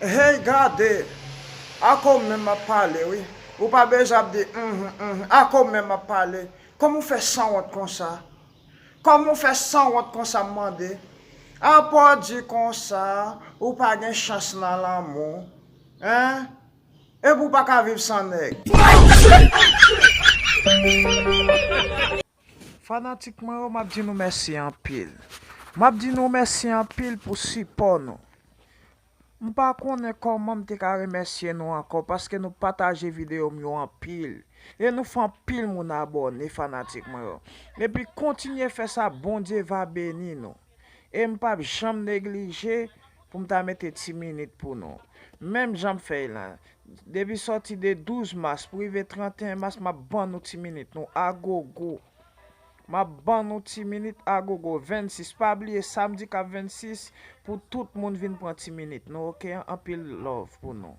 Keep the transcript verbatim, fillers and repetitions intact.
Hey, gade! Ak ou menm m ap pale, wi. Ou pa bezwen ap di, mhm, mhm. Ak ou menm m ap pale. Kòman w fè sanwont konsa? Kòman w fè sanwont konsa, m mande? Apa w di konsa, ou pa gen chans nan lanmou? Hein? Epi w pa ka viv san nèg. Fanatik mwen yo, m ap di nou mèsi anpil. M ap di nou mèsi anpil pou sipò nou. M pa konnen kòman m te ka remèsye nou ankò, paske nou pataje videyo m yo anpil. E nou fè anpil moun abòne, fanatik mwen yo. Epi kontinye fè sa, Bondye va beni nou. E m p ap janm neglije pou m ta mete ti minit pou nou. Menm jan m fè l lan. Depi sòti de douz mas pou rive trannteyen mas, m ap ban nou ti minit nou agogo. M ap ban nou ti minit agogo. Vennsis, pa bliye samdi k ap vennsis pou tout moun vin pran ti minit nou, oke? Anpil love pou nou.